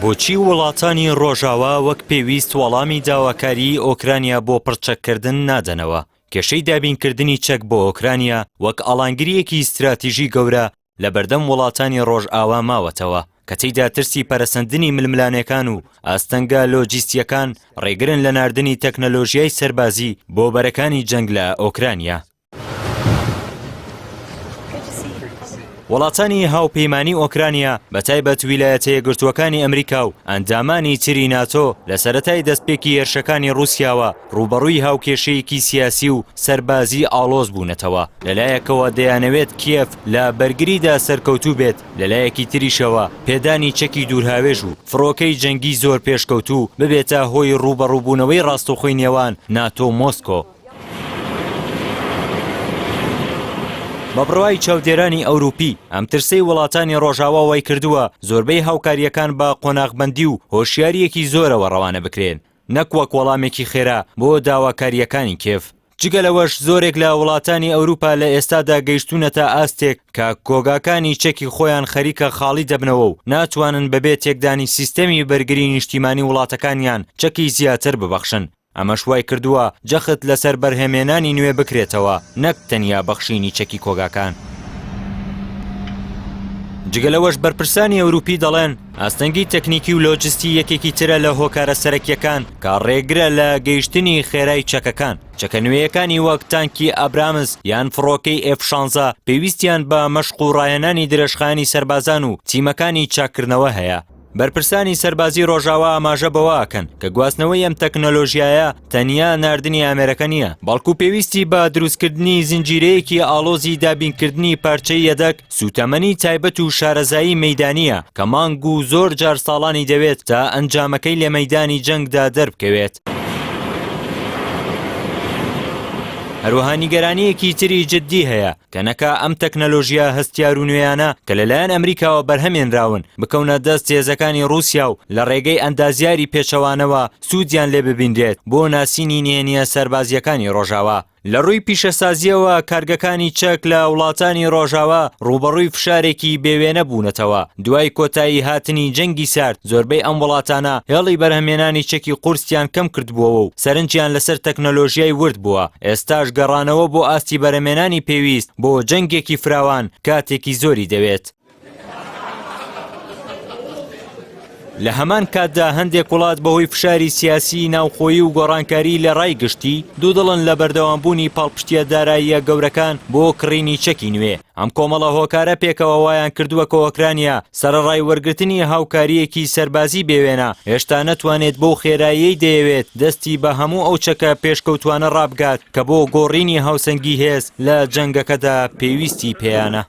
بۆچی وڵاتانی ڕۆژاوا وەک پێویست وەڵامی داواکاریی ئۆکرانیا بۆ پڕچەککردن نادەنەوە؟ کێشەی دابینکردنی چەک بۆ ئۆکرانیا وەک ئاڵانگرییەکی ستراتیژی گەورە لەبەردەم وڵاتانی ڕۆژئاوا ماوەتەوە، کە تێیدا ترسی پەرەسەندنی ململانێکان و ئاستەنگە لۆجیستییەکان ڕێگرن لە ناردنی تەکنەلۆژیای سەربازی بۆ بەرەکانی جەنگ لە ئۆکرانیا. وڵاتانی هاوپەیمانی ئۆکرانیا بەتایبەت ویلایەتە یەکگرتووەکانی ئەمریکا و ئەندامانی تری ناتۆ لە سەرەتای دەستپێکی هێرشەکانی ڕووسیاوە ڕووبەڕووی هاوکێشەیەکی سیاسی و سەربازی ئاڵۆز بوونەتەوە، لەلایەکەوە دەیانەوێت کیێڤ لە بەرگریدا سەرکەوتوو بێت، لەلایەکی تریشەوە پێدانی چەکی دوورهاوێژ و فڕۆکەی جەنگی زۆر پێشکەوتوو ببێتە هۆی ڕووبەڕووبوونەوەی ڕاستەوخۆی نێوان ناتۆ و مۆسکۆ. بە بڕوای چاودێرانی ئەوروپی، ئەم ترسەی وڵاتانی ڕۆژاوا وایکردووە زۆربەی هاوکارییەکان بە قۆناغبەندی و هۆشیارییەکی زۆرەوە ڕەوانە بکرێن، نەک وەک وەڵامێکی خێرا بۆ داواکارییەکانی کیێڤ. جگە لەوەش زۆرێک لە وڵاتانی ئەوروپا لە ئێستادا گەیشتوونەتە ئاستێک کە کۆگاکانی چەکی خۆیان خەریکە خاڵی دەبنەوە و ناتوانن بەبێ تێکدانی سیستەمی بەرگری نیشتیمانی وڵاتەکانیان چەکی زیاتر ببەخشن. ئەمەش وای کردووە جەخت لەسەر بەرهەمهێنانی نوێ بکرێتەوە نەک تەنیا بەخشینی چەکی کۆگاکان. جگە لەوەش بەرپرسانی ئەوروپی دەڵێن ئاستەنگی تەکنیکی و لۆجستی یەکێکی ترە لە هۆکارە سەرەکیەکان کە ڕێگرە لە گەیشتنی خێرای چەکەکان. چەکە نوێیەکانی وەک تانکی ئابرامز یان فڕۆکەی ئێف 16 پێویستیان بە مەشق و ڕاهێنانی درێژخایەنی سەربازان و تیمەکانی چاککردنەوە هەیە. بەرپرسانی سەربازی ڕۆژاوا ئاماژە بەوە ئەکەن کە گواستنەوەی ئەم تەکنەلۆژیایە تەنیا ناردنی ئامێرەکە نییە، بەڵکو پێویستی بە دروستکردنی زنجیرەیەکی ئاڵۆزی دابینکردنی پارچەی یەدەگ، سووتەمەنی تایبەت و شارەزایی مەیدانییە کە مانگ و زۆر جار ساڵانی دەوێت تا ئەنجامەکەی لە مەیدانی جەنگدا دەربکەوێت. هەروەها نیگەرانییەکی تری جددی هەیە کە نەکا ئەم تەکنەلۆژیا هەستیار و نوێیانە کە لەلایەن ئەمریکاوە بەرهەمێنراون بکەونە دەست هێزەکانی ڕووسیا و لە ڕێگەی ئەندازیاری پێچەوانەوە سوودیان لێ ببینرێت بۆ ناسینی نهێنییە سەربازییەکانی ڕۆژاوا. لە ڕووی پیشەسازییەوە کارگەکانی چەک لە وڵاتانی ڕۆژاوا ڕووبەڕووی فشارێکی بێوێنە بوونەتەوە. دوای کۆتایی هاتنی جەنگی سارد زۆربەی ئەم وڵاتانە هێڵی بەرهەمهێنانی چەکی قورسیان کەم کردبووەوە و سەرنجیان لەسەر تەکنەلۆژیای ورد بووە، ئێستاش گەڕانەوە بۆ ئاستی بەرهەمهێنانی پێویست بۆ جەنگێکی فراوان کاتێکی زۆری دەوێت. لە هەمان کاتدا هەندێک وڵات بەهۆی فشاری سیاسیی ناوخۆیی و گۆڕانکاری لە ڕای گشتی، دوودڵن لە بەردەوامبوونی پاڵپشتییە داراییە گەورەکان بۆ کڕینی چەکی نوێ. ئەم کۆمەڵە هۆکارە پێکەوە وایان کردووە کە ئۆکرانیا سەرەڕای وەرگرتنی هاوکارییەکی سەربازی بێوێنە، هێشتا نەتوانێت بەو خێراییەی دەیەوێت دەستی بە هەموو ئەو چەکە پێشکەوتووانە ڕابگات کە بۆ گۆڕینی هاوسەنگی هێز لە جەنگەکەدا پێویستی پێیانە.